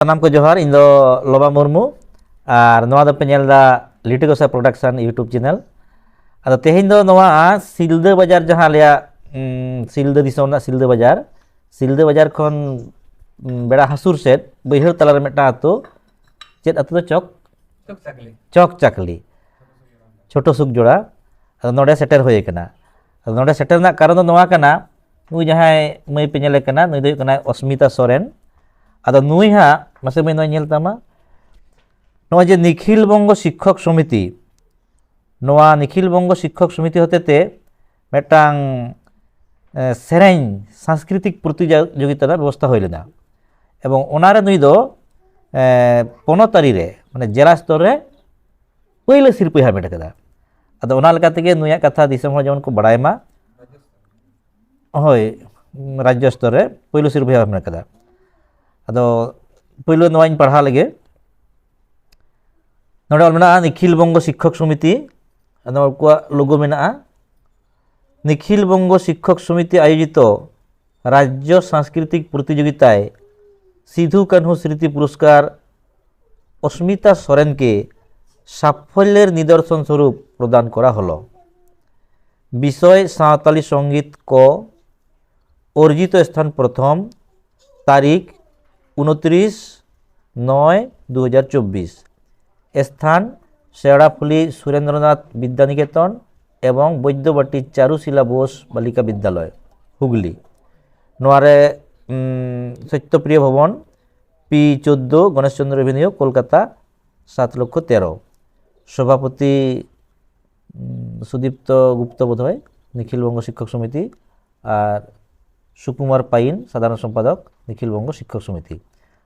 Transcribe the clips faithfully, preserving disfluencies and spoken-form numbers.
ᱥᱟᱱᱟᱢ ᱠᱚ ᱡᱚᱦᱟᱨ, ᱤᱧ ᱫᱚ ᱞᱚᱵᱟ ᱢᱩᱨᱢᱩ, ᱟᱨ ᱱᱚᱣᱟ ᱫᱚᱯᱮ ᱧᱮᱞ ᱮᱫᱟ ᱞᱤᱴᱟᱹ ᱜᱚᱸᱥᱟᱭ ᱯᱨᱚᱰᱟᱠᱥᱚᱱ YouTube ᱪᱮᱱᱮᱞ᱾ ᱟᱫᱚ ᱛᱮᱦᱮᱧ ᱫᱚ ᱱᱚᱣᱟ ᱥᱤᱞᱫᱟᱹ ᱵᱟᱡᱟᱨ, ᱡᱟᱦᱟᱸ ᱟᱞᱮᱭᱟᱜ, ᱩᱸ, ᱥᱤᱞᱫᱟᱹ ᱫᱤᱥᱚᱢ ᱨᱮᱱᱟᱜ ᱥᱤᱞᱫᱟᱹ ᱵᱟᱡᱟᱨ, ᱥᱤᱞᱫᱟᱹ ᱵᱟᱡᱟᱨ ᱠᱷᱚᱱ, ᱩᱸ, ᱵᱮᱲᱟ ᱦᱟᱹᱥᱩᱨ ᱥᱮᱫ ᱵᱟᱹᱭᱦᱟᱹᱲ ᱛᱟᱞᱟᱨᱮ ᱢᱤᱫᱴᱟᱝ ᱟᱹᱛᱩ, ᱪᱮᱫ ᱟᱹᱛᱩ ᱫᱚ? ᱪᱚᱠ, ᱪᱚᱠ ᱪᱟᱠᱞᱤ᱾ ᱪᱚᱠ ᱪᱟᱠᱞᱤ, ᱪᱷᱳᱴᱳ ᱥᱩᱠᱡᱳᱲᱟ᱾ ᱟᱫᱚ ᱱᱚᱰᱮ ᱥᱮᱴᱮᱨ ᱦᱩᱭ ᱟᱠᱟᱱᱟ᱾ ᱟᱫᱚ ᱱᱚᱰᱮ ᱥᱮᱴᱮᱨ ᱨᱮᱱᱟᱜ ᱠᱟᱨᱚᱱ ᱫᱚ ᱱᱚᱣᱟ ᱠᱟᱱᱟ, ᱱᱩᱭ ᱡᱟᱦᱟᱸᱭ ᱢᱟᱹᱭ ᱯᱮ ᱧᱮᱞᱮ ᱠᱟᱱᱟ, ᱱᱩᱭ ᱫᱚ ᱦᱩᱭᱩᱜ ᱠᱟᱱᱟᱭ ᱚᱥᱢᱤᱛᱟ ᱥᱚᱨᱮᱱ᱾ ᱟᱫᱚ ᱱᱩᱭ ᱦᱟᱸᱜ, ᱢᱟᱥᱮ ᱢᱟᱹᱭ, ᱱᱚᱣᱟ ᱧᱮᱞ ᱛᱟᱢᱟ, ᱱᱚᱜᱼᱚᱭ ᱡᱮ ᱱᱤᱠᱷᱤᱞ ᱵᱚᱝᱜᱚ ᱥᱤᱠᱠᱷᱚᱠ ᱥᱚᱢᱤᱛᱤ, ᱱᱚᱣᱟ ᱱᱤᱠᱷᱤᱞ ᱵᱚᱝᱜᱚ ᱥᱤᱠᱠᱷᱚᱠ ᱥᱚᱢᱤᱛᱤ ᱦᱚᱛᱮᱛᱮ ᱢᱤᱫᱴᱟᱝ, ᱮ, ᱥᱮᱨᱮᱧ ᱥᱟᱝᱥᱠᱨᱤᱛᱤᱠ ᱯᱨᱚᱛᱤᱡᱳᱜᱤᱛᱟ ᱨᱮᱱᱟᱜ ᱵᱮᱵᱚᱥᱛᱷᱟ ᱦᱩᱭ ᱞᱮᱱᱟ᱾ ᱮᱵᱚᱝ ᱚᱱᱟᱨᱮ ᱱᱩᱭ ᱫᱚ, ᱮ, ᱯᱚᱱᱚᱛ ᱟᱹᱨᱤ ᱨᱮ, ᱢᱟᱱᱮ ᱡᱮᱞᱟ ᱥᱛᱚᱨ ᱨᱮ ᱯᱳᱭᱞᱳ ᱥᱤᱨᱯᱟᱹᱭ ᱦᱟᱢᱮᱴ ᱟᱠᱟᱫᱟ᱾ ᱟᱫᱚ ᱚᱱᱟ ᱞᱮᱠᱟ ᱛᱮᱜᱮ ᱱᱩᱭᱟᱜ ᱠᱟᱛᱷᱟ ᱫᱤᱥᱚᱢ ᱦᱚᱲ ᱡᱮᱢᱚᱱ ᱠᱚ ᱵᱟᱲᱟᱭ ᱢᱟ᱾ ᱦᱳᱭ, ᱨᱟᱡᱽᱡᱚ ᱥᱛᱚᱨ ᱨᱮ ᱯᱳᱭᱞᱳ ᱥᱤᱨᱯᱟᱹᱭ ᱦᱟᱢᱮᱴ ᱟᱠᱟᱫᱟ᱾ ᱟᱫᱚ ᱯᱳᱭᱞᱳ ᱱᱚᱣᱟᱧ ᱯᱟᱲᱦᱟᱣ ᱞᱮᱜᱮ᱾ ᱱᱚᱰᱮ ᱚᱞ ᱢᱮᱱᱟᱜᱼᱟ ᱱᱤᱠᱷᱤᱞ ᱵᱚᱝᱜᱚ ᱥᱤᱠᱠᱷᱚᱠ ᱥᱚᱢᱤᱛᱤ, ᱟᱫᱚ ᱩᱱᱠᱩᱣᱟᱜ ᱞᱳᱜᱳ ᱢᱮᱱᱟᱜᱼᱟ᱾ ᱱᱤᱠᱷᱤᱞ ᱵᱚᱝᱜᱚ ᱥᱤᱠᱠᱷᱚᱠ ᱥᱚᱢᱤᱛᱤ ᱟᱭᱳᱡᱤᱛᱚ ᱨᱟᱡᱽᱡᱚ ᱥᱟᱝᱥᱠᱨᱤᱛᱤᱠ ᱯᱨᱚᱛᱤᱡᱳᱜᱤᱛᱟᱭ ᱥᱤᱫᱷᱩ ᱠᱟᱹᱱᱦᱩ ᱥᱢᱨᱤᱛᱤ ᱯᱩᱨᱚᱥᱠᱟᱨ ᱚᱥᱢᱤᱛᱟ ᱥᱚᱨᱮᱱ ᱠᱮ ᱥᱟᱯᱷᱚᱞᱭᱮᱨ ᱱᱤᱫᱚᱨᱥᱚᱱ ᱥᱚᱨᱩᱯ ᱯᱨᱚᱫᱟᱱ ᱠᱚᱨᱟ ᱦᱚᱞᱚ᱾ ᱵᱤᱥᱚᱭ ᱥᱟᱶᱛᱟᱞᱤ ᱥᱚᱝᱜᱤᱛ ᱠᱚ, ᱚᱨᱡᱤᱛᱚ ᱥᱛᱷᱟᱱ ᱯᱨᱚᱛᱷᱚᱢ, ᱛᱟᱨᱤᱠᱷ ᱩᱱᱛᱨᱤᱥ ᱱᱚᱭ ᱫᱩ ᱦᱟᱡᱟᱨ ᱪᱚᱵᱵᱤᱥ᱾ ᱥᱛᱷᱟᱱ ᱥᱮᱣᱲᱟᱯᱷᱩᱞᱤ ᱥᱩᱨᱮᱱᱫᱨᱚᱱᱟᱛᱷ ᱵᱤᱫᱽᱫᱟᱱᱤᱠᱮᱛᱚᱱ ᱮᱵᱚᱝ ᱵᱳᱫᱽᱫᱚᱵᱟᱴᱤ ᱪᱟᱨᱩᱥᱤᱞᱟ ᱵᱳᱥ ᱵᱟᱞᱤᱠᱟ ᱵᱤᱫᱽᱫᱟᱞᱚᱭ, ᱦᱩᱜᱽᱞᱤ᱾ ᱱᱚᱣᱟ ᱨᱮ, ᱩᱢ, ᱥᱚᱛᱭᱚᱯᱨᱤᱭᱚ ᱵᱷᱚᱵᱚᱱ, ᱯᱤ ᱪᱳᱫᱽᱫᱳ, ᱜᱚᱱᱮᱥ ᱪᱚᱱᱫᱨᱚ ᱮᱵᱷᱮᱱᱤᱭᱩ, ᱠᱳᱞᱠᱟᱛᱟ, ᱥᱟᱛ ᱞᱚᱠᱠᱷᱚ ᱛᱮᱨᱚ᱾ ᱥᱚᱵᱷᱟᱯᱚᱛᱤ, ᱩᱢ, ᱥᱩᱫᱤᱯᱛᱚ ᱜᱩᱯᱛᱚ ᱵᱳᱫᱷᱚᱭ, ᱱᱤᱠᱷᱤᱞ ᱵᱚᱝᱜᱚ ᱥᱤᱠᱠᱷᱚᱠ ᱥᱚᱢᱤᱛᱤ, ᱟᱨ ᱥᱩᱠᱩᱢᱟᱨ ᱯᱟᱭᱤᱱ, ᱥᱟᱫᱷᱟᱨᱚᱱ ᱥᱚᱢᱯᱟᱫᱚᱠ, ᱱᱤᱠᱷᱤᱞ ᱵᱚᱝᱜᱚ ᱥᱤᱠᱠᱷᱚᱠ ᱥᱚᱢᱤᱛᱤ᱾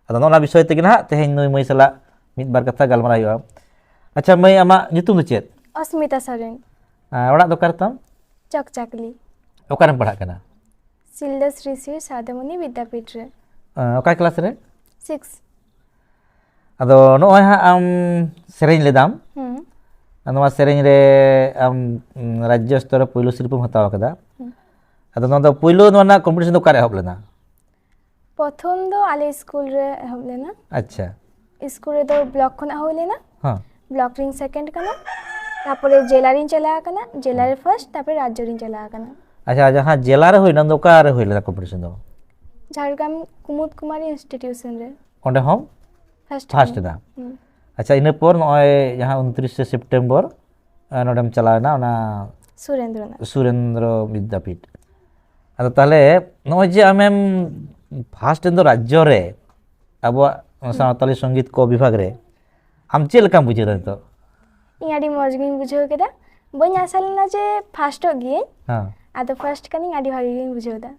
ᱟᱫᱚ ᱱᱚᱜᱼᱚ ᱱᱟ ᱵᱤᱥᱚᱭ ᱛᱮᱜᱮ ᱱᱟᱦᱟᱜ ᱛᱮᱦᱮᱧ ᱱᱩᱭ ᱢᱟᱹᱭ ᱥᱟᱞᱟᱜ ᱢᱤᱫ ᱵᱟᱨ ᱠᱟᱛᱷᱟ ᱜᱟᱞᱢᱟᱨᱟᱣ ᱦᱩᱭᱩᱜᱼᱟ᱾ ᱟᱪᱪᱷᱟ ᱢᱟᱹᱭ, ᱟᱢᱟᱜ ᱧᱩᱛᱩᱢ ᱫᱚ ᱪᱮᱫ? ᱚᱥᱢᱤᱛᱟ ᱥᱚᱨᱮᱱ᱾ ᱟᱨ ᱚᱲᱟᱜ ᱫᱚ ᱚᱠᱟᱨᱮ ᱛᱟᱢ? ᱪᱚᱠ ᱪᱟᱠᱞᱤ᱾ ᱚᱠᱟᱨᱮᱢ ᱯᱟᱲᱦᱟᱜ ᱠᱟᱱᱟ? ᱥᱤᱞᱫᱟᱹ ᱥᱨᱤ ᱥᱨᱤ ᱥᱟᱨᱫᱟᱢᱚᱱᱤ ᱵᱤᱫᱽᱫᱟᱯᱤᱴ ᱨᱮ᱾ ᱟᱸ, ᱚᱠᱟ ᱠᱞᱟᱥ ᱨᱮ? ᱥᱤᱠᱥ᱾ ᱟᱫᱚ ᱱᱚᱜᱼᱚᱭ ᱦᱟᱸᱜ ᱟᱢ ᱥᱮᱨᱮᱧ ᱞᱮᱫᱟᱢ, ᱦᱩᱸ᱾ ᱟᱨ ᱱᱚᱣᱟ ᱥᱮᱨᱮᱧ ᱨᱮ ᱟᱢ, ᱩᱢ, ᱨᱟᱡᱽᱡᱚ ᱥᱛᱚᱨ ᱨᱮ ᱯᱳᱭᱞᱳ ᱥᱤᱨᱯᱟᱹᱢ ᱦᱟᱛᱟᱣ ᱟᱠᱟᱫᱟ᱾ ᱦᱩᱸ᱾ ᱟᱫᱚ ᱱᱚᱣᱟ ᱫᱚ ᱯᱳᱭᱞᱳ ᱱᱚᱣᱟ ᱨᱮᱱᱟᱜ ᱠᱚᱢᱯᱤᱴᱤᱥᱚᱱ ᱫᱚ ᱚᱠᱟᱨᱮ ᱮᱦᱚᱵ ᱞᱮᱱᱟ? ᱯᱨᱚᱛᱷᱚᱢ ᱫᱚ ᱟᱞᱮ ᱥᱠᱩᱞ ᱨᱮ ᱮᱦᱚᱵ ᱞᱮᱱᱟ᱾ ᱟᱪᱪᱷᱟ᱾ ᱥᱠᱩᱞ ᱨᱮᱫᱚ ᱵᱞᱚᱠ ᱠᱷᱚᱱᱟᱜ ᱦᱩᱭ ᱞᱮᱱᱟ᱾ ᱦᱮᱸ᱾ ᱵᱞᱚᱠ ᱨᱤᱧ ᱥᱮᱠᱮᱱᱰ ᱠᱟᱱᱟ᱾ ᱛᱟᱨᱯᱚᱨᱮ ᱡᱮᱞᱟ ᱨᱤᱧ ᱪᱟᱞᱟᱣ ᱟᱠᱟᱱᱟ, ᱡᱮᱞᱟ ᱨᱮ ᱯᱷᱟᱨᱥᱴ, ᱛᱟᱨᱯᱚᱨᱮ ᱨᱟᱡᱽᱡᱚ ᱨᱤᱧ ᱪᱟᱞᱟᱣ ᱟᱠᱟᱱᱟ᱾ ᱟᱪᱪᱷᱟ, ᱡᱟᱦᱟᱸ ᱡᱮᱞᱟ ᱨᱮ ᱦᱩᱭ ᱞᱮᱱᱟ, ᱚᱠᱟ ᱨᱮ ᱦᱩᱭ ᱞᱮᱱᱟ ᱠᱚᱢᱯᱤᱴᱤᱥᱚᱱ ᱫᱚ? ᱡᱷᱟᱲᱜᱨᱟᱢ ᱠᱩᱢᱩᱫ ᱠᱩᱢᱟᱨᱤ ᱤᱱᱥᱴᱤᱴᱤᱭᱩᱥᱚᱱ ᱨᱮ᱾ ᱚᱸᱰᱮ ᱦᱚᱸ ᱯᱷᱟᱨᱥᱴ ᱯᱷᱟᱨᱥᱴ ᱠᱟᱱᱟ᱾ ᱮᱱᱟ᱾ ᱦᱩᱸ᱾ ᱟᱪᱪᱷᱟ, ᱤᱱᱟᱹ ᱯᱚᱨ ᱱᱚᱜᱼᱚᱭ ᱡᱟᱦᱟᱸ ᱩᱱᱛᱨᱤᱥᱮ ᱥᱮᱯᱴᱮᱢᱵᱚᱨ, ᱟᱨ ᱱᱚᱰᱮᱢ ᱪᱟᱞᱟᱣ ᱮᱱᱟ ᱚᱱᱟ ᱥᱩᱨᱮᱱᱫᱨᱚᱱᱟᱛᱷ᱾ ᱥᱩᱨᱮᱱᱫᱨᱚ ᱵᱤᱫᱽᱫᱟᱯᱤᱴ᱾ ᱟᱫᱚ ᱛᱟᱦᱞᱮ ᱱᱚᱜᱼᱚᱭ ᱡᱮ ᱟᱢᱮᱢ ᱯᱷᱟᱥᱴ ᱮᱱ ᱫᱚ ᱨᱟᱡᱽᱡᱚ ᱨᱮ ᱟᱵᱚᱣᱟᱜ ᱥᱟᱶᱛᱟᱞᱤ ᱥᱚᱝᱜᱤᱛ ᱠᱚ ᱵᱤᱵᱷᱟᱜᱽ ᱨᱮ, ᱟᱢ ᱪᱮᱫ ᱞᱮᱠᱟᱢ ᱵᱩᱡᱷᱟᱹᱣ ᱮᱫᱟ ᱱᱤᱛᱚᱜ? ᱤᱧ ᱟᱹᱰᱤ ᱢᱚᱡᱽ ᱜᱤᱧ ᱵᱩᱡᱷᱟᱹᱣ ᱠᱮᱫᱟ᱾ ᱵᱟᱹᱧ ᱟᱥᱟ ᱞᱮᱱᱟ ᱡᱮ ᱯᱷᱟᱥᱴᱚᱜ ᱜᱤᱭᱟᱹᱧ᱾ ᱦᱮᱸ᱾ ᱟᱫᱚ ᱯᱷᱟᱥᱴ ᱠᱟᱹᱱᱟᱹᱧ, ᱟᱹᱰᱤ ᱵᱷᱟᱜᱮ ᱜᱤᱧ ᱵᱩᱡᱷᱟᱹᱣ ᱮᱫᱟ᱾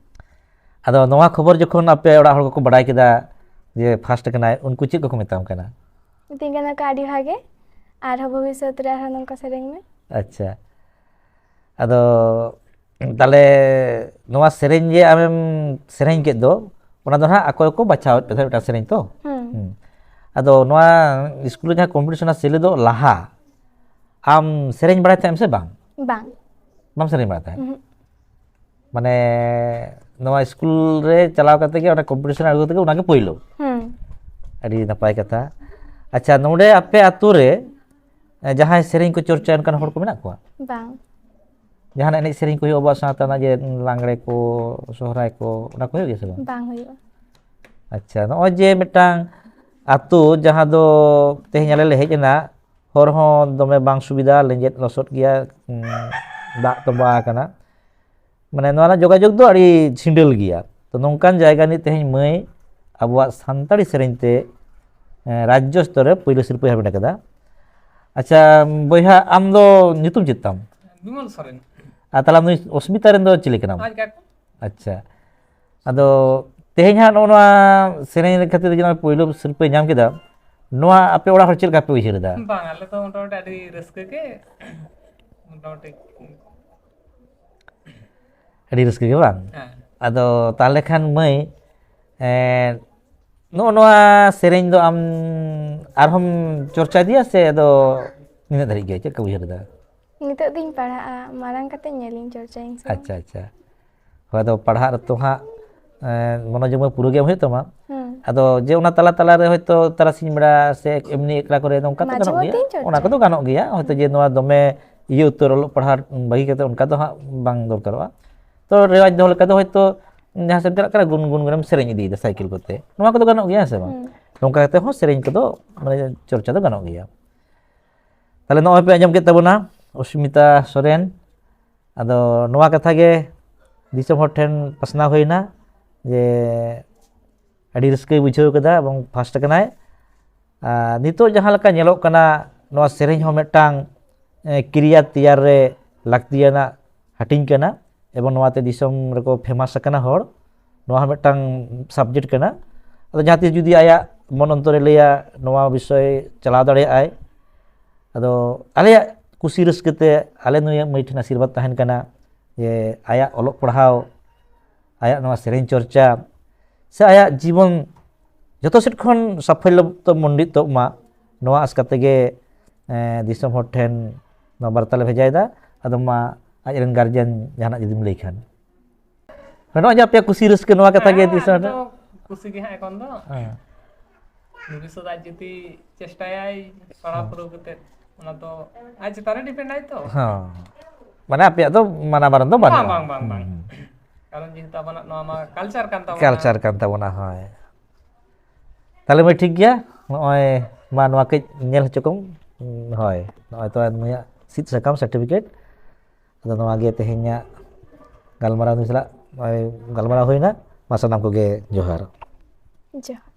ᱟᱫᱚ ᱱᱚᱣᱟ ᱠᱷᱚᱵᱚᱨ ᱡᱚᱠᱷᱚᱱ ᱟᱯᱮ ᱚᱲᱟᱜ ᱦᱚᱲ ᱠᱚᱠᱚ ᱵᱟᱲᱟᱭ ᱠᱮᱫᱟ ᱡᱮ ᱯᱷᱟᱥᱴ ᱠᱟᱱᱟᱭ, ᱩᱱᱠᱩ ᱪᱮᱫ ᱠᱚᱠᱚ ᱢᱮᱛᱟᱢ ᱠᱟᱱᱟ? ᱢᱤᱛᱟᱹᱧ ᱠᱟᱱᱟ ᱠᱚ ᱟᱹᱰᱤ ᱵᱷᱟᱜᱮ, ᱟᱨᱦᱚᱸ ᱵᱷᱚᱵᱤᱥᱥᱚᱛ ᱨᱮ ᱟᱨᱦᱚᱸ ᱱᱚᱝᱠᱟ ᱥᱮᱨᱮᱧ ᱢᱮ᱾ ᱟᱪᱪᱷᱟ, ᱟᱫᱚ ᱛᱟᱦᱞᱮ ᱱᱚᱣᱟ ᱥᱮᱨᱮᱧ ᱡᱮ ᱟᱢᱮᱢ ᱥᱮᱨᱮᱧ ᱠᱮᱫ ᱫᱚ, ᱚᱱᱟ ᱫᱚ ᱦᱟᱸᱜ ᱟᱠᱚ ᱜᱮᱠᱚ ᱵᱟᱪᱷᱟᱣᱮᱫ ᱯᱮ ᱛᱟᱦᱮᱸᱫ ᱢᱤᱫᱴᱟᱝ ᱥᱮᱨᱮᱧ ᱛᱚ? ᱦᱩᱸ᱾ ᱦᱩᱸ᱾ ᱟᱫᱚ ᱱᱚᱣᱟ ᱥᱠᱩᱞ ᱨᱮ ᱡᱟᱦᱟᱸ ᱠᱚᱢᱯᱤᱴᱤᱥᱚᱱ ᱥᱮᱞᱮᱫᱚᱜ ᱞᱟᱦᱟ ᱟᱢ ᱥᱮᱨᱮᱧ ᱵᱟᱲᱟᱭ ᱛᱟᱦᱮᱸᱫ ᱮᱢ ᱥᱮ ᱵᱟᱝ? ᱵᱟᱝ᱾ ᱵᱟᱢ ᱥᱮᱨᱮᱧ ᱵᱟᱲᱟᱭ ᱛᱟᱦᱮᱸᱫ? ᱩᱦᱩᱸ᱾ ᱢᱟᱱᱮ ᱱᱚᱣᱟ ᱥᱠᱩᱞ ᱨᱮ ᱪᱟᱞᱟᱣ ᱠᱟᱛᱮ ᱜᱮ ᱚᱱᱟ ᱠᱚᱢᱯᱤᱴᱤᱥᱚᱱ ᱟᱬᱜᱚ ᱠᱟᱛᱮ ᱜᱮ ᱚᱱᱟᱜᱮ ᱯᱳᱭᱞᱳ? ᱦᱩᱸ᱾ ᱟᱹᱰᱤ ᱱᱟᱯᱟᱭ ᱠᱟᱛᱷᱟ᱾ ᱟᱪᱪᱷᱟ, ᱱᱚᱰᱮ ᱟᱯᱮ ᱟᱛᱳ ᱨᱮ ᱮ, ᱡᱟᱦᱟᱸᱭ ᱥᱮᱨᱮᱧ ᱠᱚ ᱪᱚᱨᱪᱟᱭᱟ ᱚᱱᱠᱟᱱ ᱦᱚᱲ ᱠᱚ ᱢᱮᱱᱟᱜ ᱠᱚᱣᱟ? ᱵᱟᱝ᱾ ᱡᱟᱦᱟᱱᱟᱜ ᱮᱱᱮᱡ ᱥᱮᱨᱮᱧ ᱠᱚ ᱦᱩᱭᱩᱜᱼᱟ ᱟᱵᱚᱣᱟᱜ ᱥᱟᱶᱛᱟ ᱨᱮᱱᱟᱜ, ᱡᱮ ᱞᱟᱜᱽᱲᱮ ᱠᱚ, ᱥᱚᱦᱨᱟᱭ ᱠᱚ, ᱚᱱᱟ ᱠᱚ ᱦᱩᱭᱩᱜ ᱜᱮᱭᱟ ᱥᱮ ᱵᱟᱝ? ᱵᱟᱝ ᱦᱩᱭᱩᱜᱼᱟ᱾ ᱟᱪᱪᱷᱟ, ᱱᱚᱜᱼᱚᱭ ᱡᱮ ᱢᱤᱫᱴᱟᱝ ᱟᱛᱳ ᱡᱟᱦᱟᱸ ᱫᱚ ᱛᱮᱦᱮᱧ ᱟᱞᱮ ᱞᱮ ᱦᱮᱡ ᱮᱱᱟ, ᱦᱚᱨ ᱦᱚᱸ ᱫᱚᱢᱮ ᱵᱟᱝ ᱥᱩᱵᱤᱫᱷᱟ, ᱞᱮᱸᱡᱮᱫ ᱞᱚᱥᱚᱫ ᱜᱮᱭᱟ, ᱩᱸ, ᱫᱟᱜ ᱛᱚᱸᱵᱟ ᱟᱠᱟᱱᱟ, ᱢᱟᱱᱮ ᱱᱚᱣᱟ ᱨᱮᱱᱟᱜ ᱡᱳᱜᱟᱡᱳᱜᱽ ᱫᱚ ᱟᱹᱰᱤ ᱪᱷᱤᱸᱰᱟᱹᱞ ᱜᱮᱭᱟ᱾ ᱛᱚ ᱱᱚᱝᱠᱟᱱ ᱡᱟᱭᱜᱟ ᱨᱤᱱᱤᱡ ᱛᱮᱦᱮᱧ ᱢᱟᱹᱭ ᱟᱵᱚᱣᱟᱜ ᱥᱟᱱᱛᱟᱲᱤ ᱥᱮᱨᱮᱧ ᱛᱮ, ᱮᱸ, ᱨᱟᱡᱽᱡᱚ ᱥᱛᱚᱨ ᱨᱮ ᱯᱳᱭᱞᱳ ᱥᱤᱨᱯᱟᱹᱭ ᱦᱟᱢᱮᱴ ᱟᱠᱟᱫᱟ᱾ ᱟᱪᱪᱷᱟ ᱵᱚᱭᱦᱟ, ᱟᱢ ᱫᱚ ᱧᱩᱛᱩᱢ ᱪᱮᱫ ᱛᱟᱢ? ᱵᱤᱢᱚᱞ ᱥᱚᱨᱮᱱ᱾ ᱟᱨ ᱛᱟᱦᱞᱮ ᱟᱢ ᱫᱚ ᱚᱥᱢᱤᱛᱟ ᱨᱮᱱ ᱫᱚ ᱪᱤᱞᱤ ᱠᱟᱱᱟᱢ? ᱟᱡ ᱠᱟᱠᱩ᱾ ᱟᱪᱪᱷᱟ, ᱟᱫᱚ ᱛᱮᱦᱮᱧ ᱦᱟᱸᱜ ᱱᱚᱜᱼᱚ ᱱᱚᱣᱟ ᱥᱮᱨᱮᱧ ᱠᱷᱟᱹᱛᱤᱨ ᱡᱮ ᱱᱚᱣᱟ ᱯᱳᱭᱞᱳ ᱥᱤᱨᱯᱟᱹᱭ ᱧᱟᱢ ᱠᱮᱫᱟ, ᱱᱚᱣᱟ ᱟᱯᱮ ᱚᱲᱟᱜ ᱦᱚᱲ ᱪᱮᱫ ᱞᱮᱠᱟ ᱯᱮ ᱩᱭᱦᱟᱹᱨ ᱮᱫᱟ? ᱵᱟᱝ, ᱟᱞᱮ ᱫᱚ ᱢᱚᱴᱟᱢᱩᱴᱤ ᱟᱹᱰᱤ ᱨᱟᱹᱥᱠᱟᱹ ᱜᱮ, ᱢᱚᱴᱟᱢᱩᱴᱤ ᱟᱹᱰᱤ ᱨᱟᱹᱥᱠᱟᱹ ᱜᱮ ᱵᱟᱝ? ᱦᱮᱸ᱾ ᱟᱫᱚ ᱛᱟᱦᱞᱮ ᱠᱷᱟᱱ ᱢᱟᱹᱭ, ᱮᱸ, ᱱᱚᱜᱼᱚ ᱱᱚᱣᱟ ᱥᱮᱨᱮᱧ ᱫᱚ ᱟᱢ ᱟᱨᱦᱚᱸᱢ ᱪᱚᱨᱪᱟ ᱤᱫᱤᱭᱟ ᱥᱮ ᱟᱫᱚ ᱱᱤᱱᱟᱹᱜ ᱫᱷᱟᱹᱨᱤᱡ ᱜᱮ, ᱪᱮᱫ ᱞᱮᱠᱟ ᱩᱭᱦᱟᱹᱨ ᱮᱫᱟ? ᱱᱤᱛᱚᱜ ᱫᱚᱧ ᱯᱟᱲᱦᱟᱜᱼᱟ, ᱢᱟᱨᱟᱝ ᱠᱟᱛᱮ ᱧᱮᱞᱤᱧ ᱪᱚᱨᱪᱟᱭᱟᱹᱧ ᱥᱮ ᱵᱟᱝ᱾ ᱟᱪᱪᱷᱟ, ᱟᱪᱪᱷᱟ, ᱦᱳᱭ, ᱟᱫᱚ ᱯᱟᱲᱦᱟᱜ ᱨᱮᱛᱚ ᱦᱟᱸᱜ ᱮᱸ, ᱢᱚᱱᱳᱡᱳᱜᱽ ᱢᱟ ᱯᱩᱨᱟᱹ ᱜᱮ ᱮᱢ ᱦᱩᱭᱩᱜ ᱛᱟᱢᱟ᱾ ᱦᱩᱸ᱾ ᱟᱫᱚ ᱡᱮ ᱚᱱᱟ ᱛᱟᱞᱟ ᱛᱟᱞᱟ ᱨᱮ ᱦᱚᱭᱛᱳ ᱛᱟᱨᱟᱥᱤᱧ ᱵᱮᱲᱟ ᱥᱮ ᱮᱢᱱᱤ ᱮᱠᱞᱟ ᱠᱚᱨᱮ ᱱᱚᱝᱠᱟ ᱫᱚ ᱢᱟᱡᱷᱮ ᱜᱟᱱᱚᱜ ᱜᱮᱭᱟ, ᱢᱚᱫᱽᱫᱷᱮᱧ ᱪᱚᱨᱪᱟᱭᱟ᱾ ᱚᱱᱟ ᱠᱚᱫᱚ ᱜᱟᱱᱚᱜ ᱜᱮᱭᱟ᱾ ᱦᱚᱭᱛᱳ ᱡᱮ ᱱᱚᱣᱟ ᱫᱚᱢᱮ ᱤᱭᱟᱹ ᱩᱛᱟᱹᱨ ᱚᱞᱚᱜ ᱯᱟᱲᱦᱟᱜ ᱵᱟᱹᱜᱤ ᱠᱟᱛᱮ ᱚᱱᱠᱟ ᱫᱚ ᱦᱟᱸᱜ ᱵᱟᱝ ᱫᱚᱨᱠᱟᱨᱚᱜᱼᱟ᱾ ᱛᱚ ᱨᱮᱣᱟᱡᱽ ᱫᱚᱦᱚ ᱞᱮᱠᱟ ᱫᱚ ᱦᱚᱭᱛᱳ ᱡᱟᱦᱟᱸ ᱥᱮᱫ ᱮᱢ ᱪᱟᱞᱟᱜ ᱠᱟᱱᱟ ᱜᱩᱱᱜᱩᱱ ᱜᱩᱱᱮᱢ ᱥᱮᱨᱮᱧ ᱤᱫᱤᱭᱮᱫᱟ ᱥᱟᱭᱠᱮᱞ ᱠᱚᱛᱮ, ᱱᱚᱣᱟ ᱠᱚᱫᱚ ᱜᱟᱱᱚᱜ ᱜᱮᱭᱟ, ᱦᱮᱸ ᱥᱮ ᱵᱟᱝ? ᱦᱩᱸ᱾ ᱱᱚᱝᱠᱟ ᱠᱟᱛᱮ ᱦᱚᱸ ᱥᱮᱨᱮᱧ ᱠᱚᱫᱚ ᱢᱟᱱᱮ ᱪᱚᱨᱪᱟ ᱫᱚ ᱜᱟᱱᱚᱜ ᱜᱮᱭᱟ᱾ ᱛᱟᱦᱞᱮ ᱱᱚᱜᱼᱚᱭ ᱯᱮ ᱟᱸᱡᱚᱢ ᱠᱮᱫ ᱛᱟᱵᱚᱱᱟ ᱚᱥᱢᱤᱛᱟ ᱥᱚᱨᱮᱱ᱾ ᱟᱫᱚ ᱱᱚᱣᱟ ᱠᱟᱛᱷᱟ ᱜᱮ ᱫᱤᱥᱚᱢ ᱦᱚᱲ ᱴᱷᱮᱱ ᱯᱟᱥᱱᱟᱣ ᱦᱩᱭᱱᱟ ᱡᱮ ᱟᱹᱰᱤ ᱨᱟᱹᱥᱠᱟᱹᱭ ᱵᱩᱡᱷᱟᱹᱣ ᱠᱮᱫᱟ ᱮᱵᱚᱝ ᱯᱷᱟᱥᱴ ᱠᱟᱱᱟᱭ᱾ ᱟᱨ ᱱᱤᱛᱚᱜ ᱡᱟᱦᱟᱸ ᱞᱮᱠᱟ ᱧᱮᱞᱚᱜ ᱠᱟᱱᱟ, ᱱᱚᱣᱟ ᱥᱮᱨᱮᱧ ᱦᱚᱸ ᱢᱤᱫᱴᱟᱝ, ᱮ, ᱠᱮᱨᱤᱭᱟᱨ ᱛᱮᱭᱟᱨ ᱨᱮ ᱞᱟᱹᱠᱛᱤᱭᱟᱱᱟᱜ ᱦᱟᱹᱴᱤᱧ ᱠᱟᱱᱟ ᱮᱵᱚᱝ ᱱᱚᱣᱟᱛᱮ ᱫᱤᱥᱚᱢ ᱨᱮᱠᱚ ᱯᱷᱮᱢᱟᱥ ᱟᱠᱟᱱᱟ ᱦᱚᱲ᱾ ᱱᱚᱣᱟ ᱦᱚᱸ ᱢᱤᱫᱴᱟᱝ ᱥᱟᱵᱡᱮᱠᱴ ᱠᱟᱱᱟ᱾ ᱟᱫᱚ ᱡᱟᱦᱟᱸ ᱛᱤᱥ ᱡᱩᱫᱤ ᱟᱭᱟᱜ ᱢᱚᱱ ᱚᱱᱛᱚᱨᱮ ᱞᱟᱹᱭᱟ ᱱᱚᱣᱟ ᱵᱤᱥᱚᱭ ᱪᱟᱞᱟᱣ ᱫᱟᱲᱮᱭᱟᱜᱼᱟᱭ᱾ ᱟᱫᱚ ᱟᱞᱮᱭᱟᱜ ᱠᱩᱥᱤ ᱨᱟᱹᱥᱠᱟᱹ ᱛᱮ ᱟᱞᱮ ᱱᱩᱭᱟᱜ ᱢᱟᱹᱭ ᱴᱷᱮᱱ ᱟᱥᱤᱨᱵᱟᱫᱽ ᱛᱟᱦᱮᱱ ᱠᱟᱱᱟ ᱡᱮ ᱟᱭᱟᱜ ᱚᱞᱚᱜ ᱯᱟᱲᱦᱟᱣ, ᱟᱭᱟᱜ ᱱᱚᱣᱟ ᱥᱮᱨᱮᱧ ᱪᱚᱨᱪᱟ ᱥᱮ ᱟᱭᱟᱜ ᱡᱤᱵᱚᱱ ᱡᱚᱛᱚ ᱥᱮᱫ ᱠᱷᱚᱱ ᱥᱟᱯᱷᱚᱞᱞᱚ ᱛᱚ ᱢᱚᱱᱰᱤᱛᱚᱜ ᱢᱟ, ᱱᱚᱣᱟ ᱟᱥ ᱠᱟᱛᱮ ᱜᱮ, ᱮᱸ, ᱫᱤᱥᱚᱢ ᱦᱚᱲ ᱴᱷᱮᱱ ᱱᱚᱣᱟ ᱵᱟᱨᱛᱟ ᱞᱮ ᱵᱷᱮᱡᱟᱭᱮᱫᱟ᱾ ᱟᱫᱚ ᱢᱟ ᱟᱡ ᱨᱮᱱ ᱜᱟᱨᱡᱮᱱ ᱡᱟᱦᱟᱱᱟᱜ ᱡᱩᱫᱤᱢ ᱞᱟᱹᱭ ᱠᱷᱟᱱ᱾ ᱱᱚᱜᱼᱚᱭ ᱡᱮ ᱟᱯᱮᱭᱟᱜ ᱠᱩᱥᱤ ᱨᱟᱹᱥᱠᱟᱹ ᱱᱚᱣᱟ ᱠᱟᱛᱷᱟ ᱜᱮ ᱦᱮᱸ, ᱫᱤᱥᱚᱢ ᱟᱫᱚ ᱠᱩᱥᱤ ᱜᱮ ᱦᱟᱸᱜ ᱮᱠᱷᱚᱱ ᱫᱚ᱾ ᱦᱮᱸ᱾ ᱵᱷᱚᱵᱤᱥᱥᱚᱛ ᱟᱡ ᱡᱩᱫᱤ ᱪᱮᱥᱴᱟᱭᱟᱭ ᱯᱟᱲᱦᱟᱣ ᱦᱮᱸ᱾ ᱯᱩᱨᱟᱹᱣ ᱠᱟᱛᱮ, ᱚᱱᱟ ᱫᱚ ᱟᱡ ᱪᱮᱛᱟᱱ ᱨᱮ ᱰᱤᱯᱮᱱᱰ ᱟᱭ ᱛᱚ᱾ ᱦᱮᱸ᱾ ᱢᱟᱱᱮ ᱟᱯᱮᱭᱟᱜ ᱫᱚ ᱢᱟᱱᱟ ᱵᱟᱨᱚᱱ ᱫᱚ ᱵᱟᱝ, ᱵᱟᱹᱱᱩᱜᱼᱟ᱾ ᱵᱟᱝ, ᱵᱟᱝ, ᱵᱟᱝ᱾ ᱦᱩᱸ᱾ ᱠᱟᱨᱚᱱ ᱡᱮᱦᱮᱛᱩ ᱟᱵᱚᱱᱟᱜ ᱱᱚᱣᱟ ᱢᱟ ᱠᱟᱞᱪᱟᱨ ᱠᱟᱱ ᱛᱟᱵᱚᱱᱟ᱾ ᱠᱟᱞᱪᱟᱨ ᱠᱟᱱ ᱛᱟᱵᱚᱱᱟ, ᱦᱳᱭ᱾ ᱛᱟᱦᱞᱮ ᱢᱟᱹᱭ ᱴᱷᱤᱠ ᱜᱮᱭᱟ, ᱱᱚᱜᱼᱚᱭ ᱢᱟ ᱱᱚᱣᱟ ᱠᱟᱹᱡ ᱧᱮᱞ ᱦᱚᱪᱚ ᱠᱚᱢ᱾ ᱦᱳᱭ, ᱱᱚᱜᱼᱚᱭ ᱛᱚ ᱱᱩᱭᱟᱜ ᱥᱤᱫ ᱥᱟᱠᱟᱢ ᱥᱟᱨᱴᱤᱯᱷᱤᱠᱮᱴ᱾ ᱟᱫᱚ ᱱᱚᱣᱟ ᱜᱮ ᱛᱮᱦᱮᱧᱟᱜ ᱜᱟᱞᱢᱟᱨᱟᱣ ᱱᱩᱭ ᱥᱟᱞᱟᱜ ᱱᱚᱜᱼᱚᱭ ᱜᱟᱞᱢᱟᱨᱟᱣ ᱦᱩᱭᱱᱟ᱾ ᱢᱟ ᱥᱟᱱᱟᱢ ᱠᱚᱜᱮ ᱡᱚᱦᱟᱨ᱾ ᱡᱚᱦᱟᱨ᱾